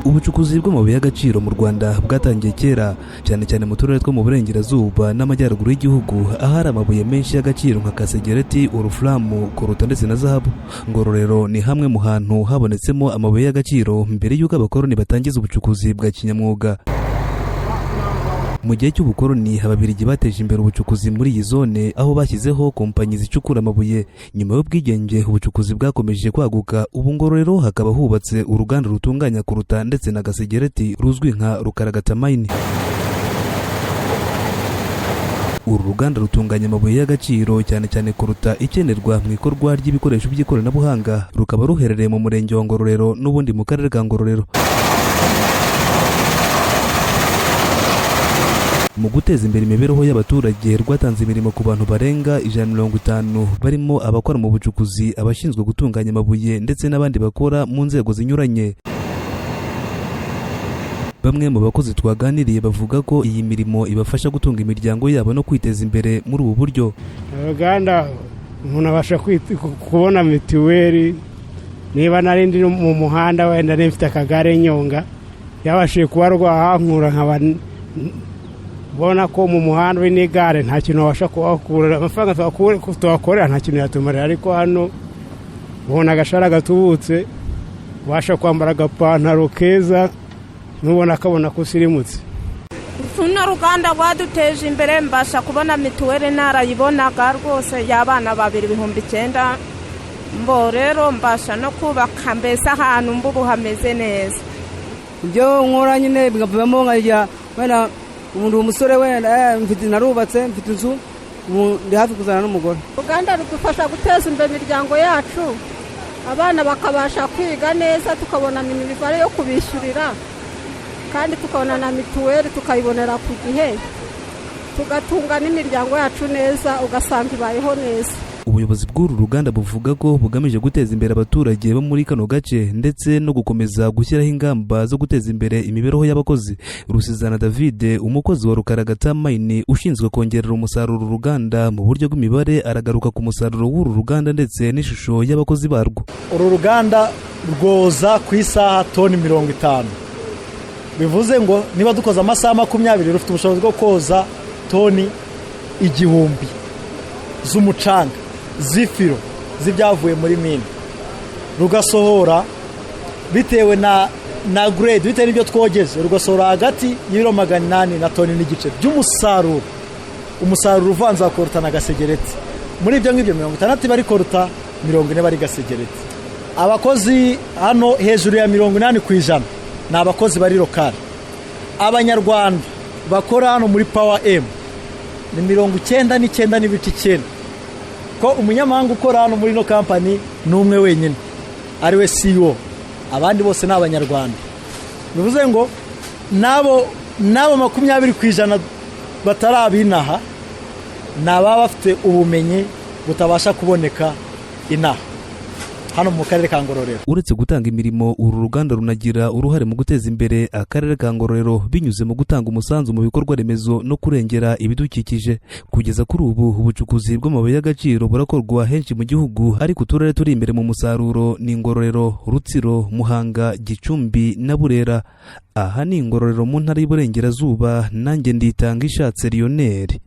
Ubucukuzi bw'amabuye y'agaciro mu Rwanda bwatangiye kera, cyane cyane mu turere two mu burengerazuba n'amajyaruguru y'igihugu, ahari amabuye menshi y'agaciro nka kasegereti, urufuramu, koruta ndetse na zahabu. Ngororero ni hamwe mu hantu habonetsemo amabuye y'agaciro mbere y'uko abakoloni batangiza ubucukuzi bwa kinyamwuga. Mu gihe cy'ubukoloni, Ababiligi bateje imbere ubucukuzi muri iyi zone, aho bashyizeho kompanyi zicukura amabuye. Nyuma y'ubwigenge, ubucukuzi bwakomeje kwaguka. Ubu Ngororero hakaba hubatse uruganda rutunganya koruta ndetse na gasegereti ruzwi nka Rukaragata Mine. Uru ruganda rutunganya amabuye y'agaciro, cyane cyane koruta ikenerwa mu ikorwa ry'ibikoresho by'ikoranabuhanga, rukaba ruherereye mu murenge wa Ngororero n'ubundi mu karere ka Ngororero. Mu guteza imbere imibereho y'abaturage, rwatanze imirimo ku bantu barenga 150, barimo abakora mu bucukuzi, abashinzwe gutunganya amabuye ndetse n'abandi bakora mu nzego zinyuranye. Bamwe mu bakozi twaganiriye bavuga ko iyi mirimo ibafasha gutunga imiryango yabo no kwiteza imbere muri ubu buryo. Uruganda umuntu abasha kubona mituweli. Niba nari ndi mu muhanda, wenda mfite akagare nyonga, yabashije kuba rwahankura, nkaba mbona ko mu muhanda uri n'igare nta kintu wabasha kuhakura. Amafaranga tuhakorera nta kintu yatumarira, ariko hano ubona agashara gatubutse, ubasha kwambara agapantaro keza, nubona akabona ko usirimutse. Runo ruganda rwaduteje imbere, mbasha kubona mituweli narayibonaga rwose y'abana babiri, 9000. Mbo rero mbasha no kubaka, mbese ahantu mbubu hameze neza. Ibyo nkora nyine bigavamo nkajya wenda ubu ndi umusore, wenda mfite, narubatse, mfite inzu, ubu ndi hafi kuzana n'umugore. Uruganda rudufasha guteza imbere imiryango yacu, abana bakabasha kwiga neza, tukabona minerivare yo kubishyurira, kandi tukabona na mituweli tukayibonera ku gihe, tugatunga n'imiryango yacu neza, ugasanga ibayeho neza. Ubuyobozi bw'uru ruganda buvuga ko bugamije guteza imbere abaturage bo muri kano gace ndetse no gukomeza gushyiraho ingamba zo guteza imbere imibereho y'abakozi. Rusizana David, umukozi wa Rukaragata Mine ushinzwe kongerera umusaruro uruganda mu buryo bw'imibare, aragaruka ku musaruro w'uru ruganda ndetse n'ishusho y'abakozi barwo. Uru ruganda rwoza ku isaha toni 50, bivuze ngo niba dukoze amasaha 20, rufite ubushobozi bwo koza toni 1000 z'umucanga, z'ifiro, z'ibyavuye muri mine. Rugasohora bitewe na grade, bitewe n'ibyo twogeje, rugasohora hagati y'ibiro 800 na toni n'igice by'umusaruro, umusaruro uvanze wa koruta na gasegereti. Muri ibyo ngibyo, 60 bari koruta, 40 bari gasegereti. Abakozi hano hejuru ya 80% ni abakozi bari local. Abanyarwanda bakora hano muri Power M ni 99.9, ko umunyamahanga ukora hano muri ino kampani ni umwe wenyine, ariwe CEO. Abandi bose ni Abanyarwanda. Bivuze ngo n'abo 20% batarabinaha ni ababa bafite ubumenyi butabasha kuboneka inaha hano mu karere ka Ngororero. Uretse gutanga imirimo, uru ruganda runagira uruhare mu guteza imbere akarere ka Ngororero binyuze mu gutanga umusanzu mu bikorwa remezo no kurengera ibidukikije. Kugeza kuri ubu, ubucukuzi bw'amabuye y'agaciro burakorwa henshi mu gihugu, ariko uturere turi imbere mu musaruro ni Ngororero, Rutsiro, Muhanga, Gicumbi na Burera. Aha ni Ngororero mu ntara y'Iburengerazuba, nanjye nditanga ishatse Lionel.